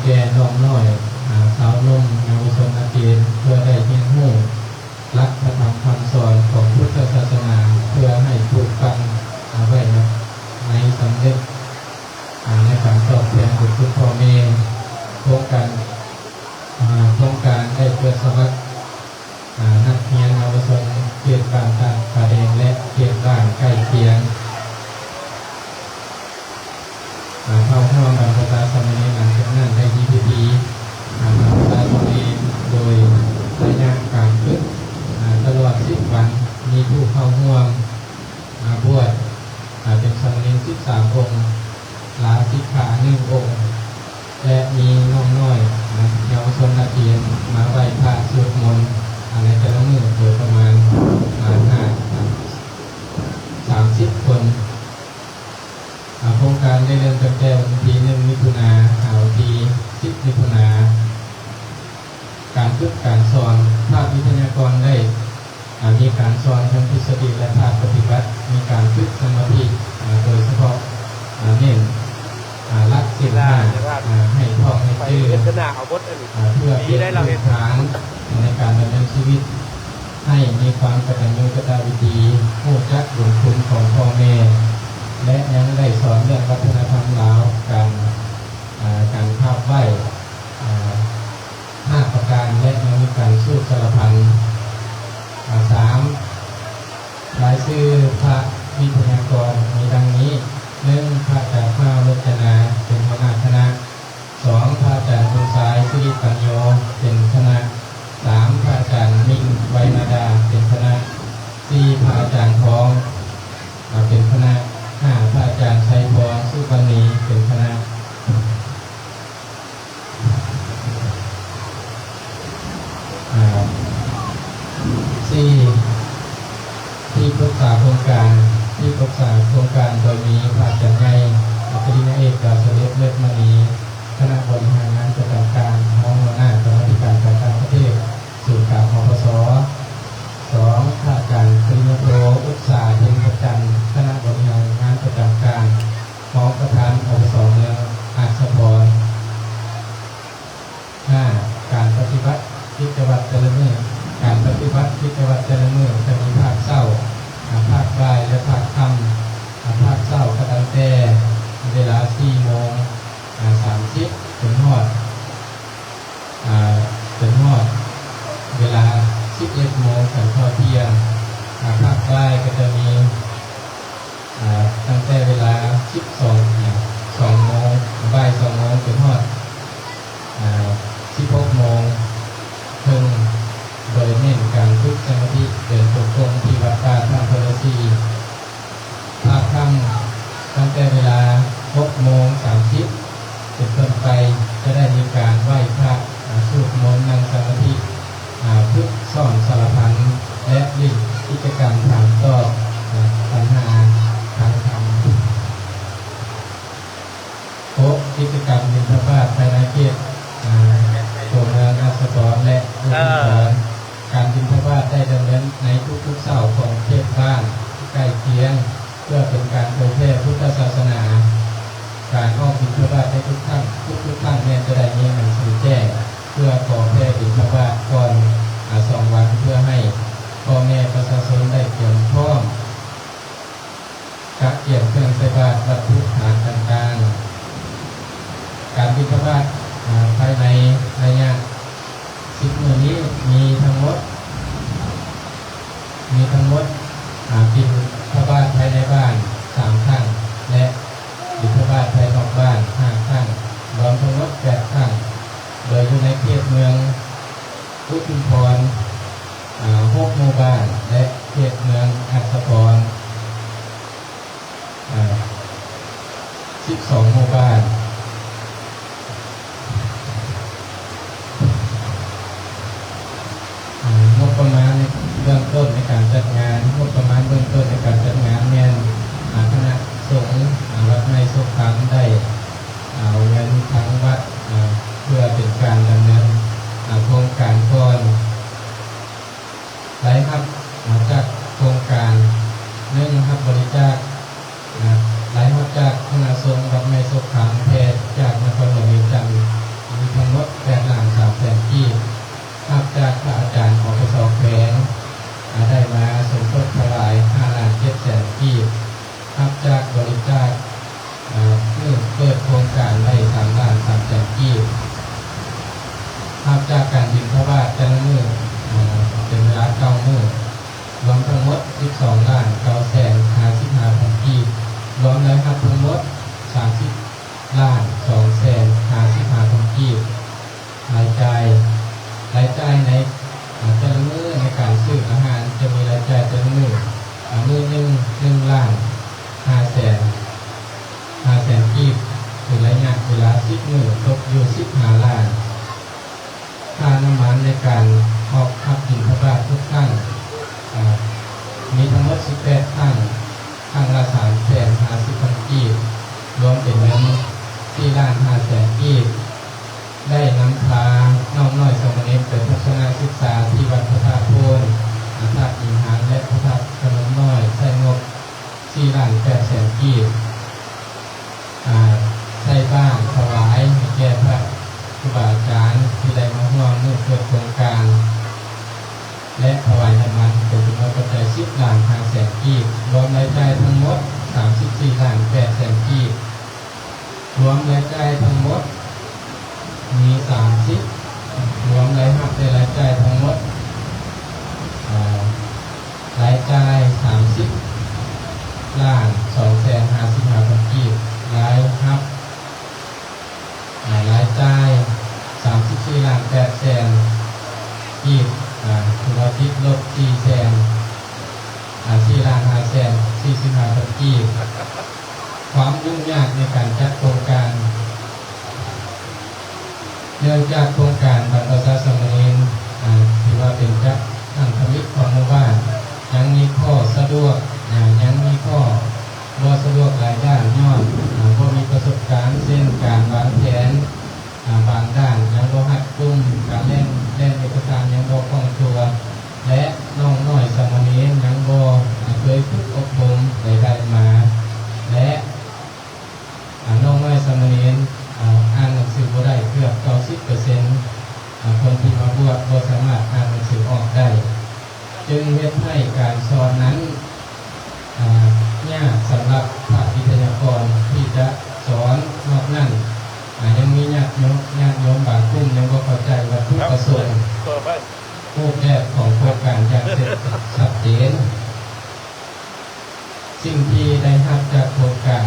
ແກ່ນ້ອງນ້ອຍ, ອາ, ຊາວໜຸ່ມເຍົາວະຊົນນັກຮຽນ ເພື່ອໄດ້ຮຽນຮູ້ຫຼັກພະທຳຄຳສອນຂອງພຸດທະສາສະໜາ ເພື່ອໃຫ້ປູກຝັງ, ອາ, ໄວ້ໃນສຳນຶກ, ອາ, ໃນການຕອບແທນບຸນຄຸນພໍ່ແມ່. ໂຄງການ, ອາ, ໂຄງການໄດ້ເປີດສະໝັກ ອາ ນັກຮຽນເຍົາວະຊົນເຂດບ້ານຕາດຜາແດງ ແລະ ເຂດບ້ານໃກ້ຄຽງ ອາ ເຂົ້າຮ່ວມບັນພະຊາສາມະເນນ. ຫຼັງຈາກນັ້ນໄດ້ມີພິທີ ອາ ບັນພະຊາສາມະເນນ ໂດຍໄລຍະການຝຶກ ອາ ຕະຫຼອດສິບວັນ ມີຜູ້ເຂົ້າຮ່ວມ ອາ ບວດ ອາ ເປັນສາມະເນນສິບສາມອົງ, ລາສິກຂາໜຶ່ງອົງ ແລະ ມີນ້ອງນ້ອຍ ອາ ເຍົາວະຊົນນັກຮຽນມາໄຫວ້ພະສວດມົນ ອາ ໃນແຕ່ລະມື້ໂດຍປະມານ ອາ ຫ້າ ສາມສິບຄົນ. ອາ ໂຄງການໄດ້ເລີ່ມຕັ້ງແຕ່ວັນທີໜຶ່ງ ມິຖຸນາ ຫາວັນທີສິບ ມິຖຸນາ. ການຝຶກການສອນ, ພາກວິທະຍາກອນໄດ້ ອາ ມີການສອນທັງທິດສະດີ ແລະ ພາກປະຕິບັດ, ມີການຝຶກສະມາທິ ອາ ໂດຍສະເພາະ ອາ ເນັ້ນ ອາ ຫຼັກສິນຫ້າ ອາ ໃຫ້ທ່ອງໃຫ້ຈື່ ອາ ເພື່ອເປັນພື້ນຖານໃນການດຳເນີນຊີວິດ ໃຫ້ມີຄວາມກະຕັນຍູກະຕະເວທີ, ຮູ້ຈັກບຸນຄຸນຂອງພໍ່ແມ່ ແລະ ຍັງໄດ້ສອນເລື່ອງວັດທະນະທຳລາວ, ການ ອາ ການພາບໄຫວ້ ອາ ຫ້າປະການ ແລະ ຍັງມີການສູດສາລະພັນ. ອາ ສາມ ລາຍຊື່ພະວິທະຍາກອນມີດັ່ງນີ້: ໜຶ່ງ ພະອາຈານ ມະຫາໂລດຈະນາ ເປັນຫົວໜ້າຄະນະ, ສອງ ພະອາຈານ ບຸນຊາຍ ສິລິປັນໂຍ ເປັນຄະນະ, ສາມ ພະອາຈານ ມິ່ງ ໄວມາດາ ເປັນຄະນະ, ສີ່ ພະອາຈານ ທອງ ອາ ເປັນຄະນະ, ຫ້າ ພະອາຈານ ໄຊທອງ ສຸວັນນີ ເປັນຄະນະ. ອາ ສີ່ ທີ່ປຶກສາໂຄງການ, ທີ່ປຶກສາໂຄງການໂດຍມີພະອາຈານໃຫຍ່ ປະລິນຍາເອກ ດາວສະເດັດ ເລີດມະນີ ຄະນະບໍລິຫານງານປະຈຳການ, ຮອງຫົວໜ້າກຳມາທິການການຕ່າງປະເທດ ສູນກາງ ປກສ. ສອງ ພະອາຈານປະລິນຍາໂທ ອຸດສາ ເພັນພະຈັນ ຄະນະບໍລິຫານງານປະຈຳການ ຮອງປະທານ ປກສ ເມືອງອັດສະພອນ. ຫ້າ ການປະຕິບັດກິດຈະວັດແຕ່ລະມື້. ການປະຕິບັດກິດຈະວັດແຕ່ລະມື້ຈະມີພາກເຊົ້າ, ພາກບ່າຍ ແລະ ພາກຄ່ຳ. ພາກເຊົ້າກໍຕັ້ງແຕ່ເວລາສີ່ໂມງສາມສິບ ຈົນຮອດ ອາ ຈົນຮອດເວລາສິບເອັດໂມງ ກັນເຂົ້າທ່ຽງ. ອາ ພາກບ່າຍກໍຈະມີ ອາ ຕັ້ງແຕ່ເວລາສິບສອງ ສອງໂມງ ບ່າຍສອງໂມງ ຈົນຮອດ ອາ ສິບຫົກໂມງເຄິ່ງ ໂດຍເນັ້ນການຝຶກສະມາທິເດີນຈົງກົມທີ່ວັດປ່າຖ້ຳເພິລະສີ. ພາກຄ່ຳຕັ້ງແຕ່ເວລາຫົກໂມງສາມສິບເປັນຕົ້ນໄປ ຈະໄດ້ມີການໄຫວ້ພະ, ສວດມົນ, ນັ່ງສະມາທິ, ຝຶກສອນສາລະພັນ ແລະ ຫຼິ້ນກິດຈະກຳຖາມຕອບ, ປັນຫາທາງທຳ. ຫົກ ກິດຈະກຳບິນທະບາດພາຍໃນເຂດ ອາ ຕົວເມືອງອັດສະພອນ ແລະ ອຸທຸມພອນ. ການບິນທະບາດໄດ້ດຳເນີນໃນທຸກໆເຊົ້າຂອງເຂດບ້ານໃກ້ຄຽງ ເພື່ອເປັນການເຜີຍແຜ່ພຸດທະສາສະໜາ. ການອອກບິນທະບາດໃນທຸກຄັ້ງ, ທຸກໆຄັ້ງແມ່ນຈະໄດ້ມີໜັງສືແຈ້ງ ເພື່ອຂໍແຜ່ບິນທະບາດກ່ອນ ອາ ສອງວັນ ເພື່ອໃຫ້ພໍ່ແມ່ປະຊາຊົນໄດ້ກຽມພ້ອມ ກະກຽມເຄື່ອງໃສ່ບາດ ວັດຖຸທານຕ່າງໆ. ການບິນທະບາດ ອາ ພາຍໃນໄລຍະສິບມື້ນີ້ມີທັງໝົດ, ມີທັງໝົດ ອາ ບິນທະບາດພາຍໃນບ້ານສາມຄັ້ງ ແລະ ບິນທະບາດພາຍນອກບ້ານຫ້າຄັ້ງ, ລວມທັງໝົດແປດຄັ້ງ, ໂດຍຢູ່ໃນເຂດເມືອງອຸທຸມພອນ ອາ ຫົກໝູ່ບ້ານ ແລະ ເຂດເມືອງອັດສະພອນ ອາ ສິບສອງໝູ່ບ້ານ. ອາ ງົບປະມານເບື້ອງຕົ້ນໃນການຈັດງານ, ງົບປະມານເບື້ອງຕົ້ນໃນການຈັດງານແມ່ນ ອາ ຄະນະສົງ ອາ ວັດໃໝ່ໂຊກຄຳໄດ້ ເອົາເງິນທາງວັດ ອາ ເພື່ອເປັນການດຳເນີນ ອາ ໂຄງການກ່ອນ. ລາຍຮັບ ອາ ຈາກໂຄງການ ໜຶ່ງ ຮັບບໍລິຈາກ ອາ ລາຍຮັບຈາກຄະນະສົງວັດໃໝ່ໂຊກຄຳ ໄພ ຈາກບໍລິຈາກ ເອີ ມື້ເປີດໂຄງການໄດ້ສາມລ້ານສາມແສນກີບ, ຮັບຈາກການບິນທະບາດແຕ່ລະມື້ ເອີ ເປັນເວລາເກົ້າມື້ ລວມທັງໝົດສິບສອງລ້ານເກົ້າແສນຫ້າສິບຫ້າພັນກີບ, ລວມລາຍຮັບທັງໝົດສາມສິບລ້ານສອງແສນຫ້າສິບຫ້າພັນກີບ. ລາຍຈ່າຍ, ລາຍຈ່າຍໃນ ອາ ແຕ່ລະມື້ໃນການຊື້ອາຫານຈະມີລາຍຈ່າຍແຕ່ລະມື້ ອາ ມື້ໜຶ່ງ ໜຶ່ງລ້ານຫ້າແສນ ຫ້າແສນກີບ, ເປັນໄລຍະເວລາສິບມື້ ຕົກຢູ່ສິບຫ້າລ້ານ. ຄ່ານ້ຳມັນໃນການອອກຮັບບິນທະບາດທຸກຄັ້ງ ອາ ມີທັງໝົດສິບແປດຄັ້ງ, ຄັ້ງລະສາມແສນຫ້າສິບພັນກີບ, ລວມເປັນເງິນສີ່ລ້ານຫ້າແສນກີບ. ໄດ້ນຳພານ້ອງນ້ອຍສາມະເນນໄປທັດສະນະສຶກສາທີ່ວັດພະທາດໂພນ, ພະທາດວິຫານ ແລະ ພະທາດພະນົມນ້ອຍ ໃຊ້ງົບສີ່ລ້ານແປດແສນກີບ, ອາ ໃສ່ບາດຖວາຍໃຫ້ແກ່ພະຄູບາອາຈານທີ່ໄດ້ມາຮ່ວມມື້ເປີດໂຄງການ ແລະ ຖວາຍນ້ຳມັນເປັນຈຳນວນປັດໄຈສິບລ້ານຫ້າແສນກີບ, ລວມລາຍຈ່າຍທັງໝົດສາມສິບສີ່ລ້ານແປດແສນກີບ. ລວມລາຍຈ່າຍທັງໝົດມີສາມສິບ, ລວມລາຍຮັບ ແລະ ລາຍຈ່າຍທັງໝົດ ເອີ ລາຍຈ່າຍສາມສິບລ້ານສອງແສນຫ້າສິບຫ້າພັນກີບ, ລາຍຮັບ ອາ ລາຍຈ່າຍສາມສິບສີ່ລ້ານແປດແສນກີບ, ອາ ຖືວ່າຕິດລົບສີ່ແສນ ອາ ສີ່ລ້ານຫ້າແສນສີ່ສິບຫ້າພັນກີບ. ຄວາມຫຍຸ້ງຍາກໃນການຈັດໂຄງການ. ເນື່ອງຈາກໂຄງການບັນພະຊາສາມະເນນ ອາ ຖືວ່າເປັນຈັກຄັ້ງທຳອິດຂອງໝູ່ບ້ານ, ຍັງມີຂໍ້ສະດວກ ອາ ຍັງມີຂໍ້ບໍ່ສະດວກຫຼາຍດ້ານ ຍ້ອນ ອາ ບໍ່ມີປະສົບການ ເຊັ່ນ ການວາງແຜນ ອາ ບາງດ້ານຍັງບໍ່ຮັດກຸມ, ການແລ່ນ ແລ່ນເອກະສານຍັງບໍ່ຄ່ອງຕົວ ແລະ ນ້ອງນ້ອຍສາມະເນນຍັງບໍ່ ອາ ເຄີຍຝຶກອົບຮົມໃດໆມາ ແລະ ອາ ນ້ອງນ້ອຍສາມະເນນ ອາ ອ່ານໜັງສືບໍ່ໄດ້ເກືອບເກົ້າສິບເປີເຊັນ, ອາ ຄົນທີ່ມາບວດບໍ່ສາມາດອ່ານໜັງສືອອກໄດ້, ຈຶ່ງເຮັດໃຫ້ການສອນນັ້ນ ອາ ຍາກສຳລັບພະວິທະຍາກອນທີ່ຈະສອນ. ນອກນັ້ນ ອາ ຍັງມີຍາດໂຍມ ຍາດໂຍມບາງກຸ່ມຍັງບໍ່ເຂົ້າໃຈວັດຖຸປະສົງ, ຮູບແບບຂອງໂຄງການຢ່າງຊັດເຈນ. ສິ່ງທີ່ໄດ້ຮັບຈາກໂຄງການ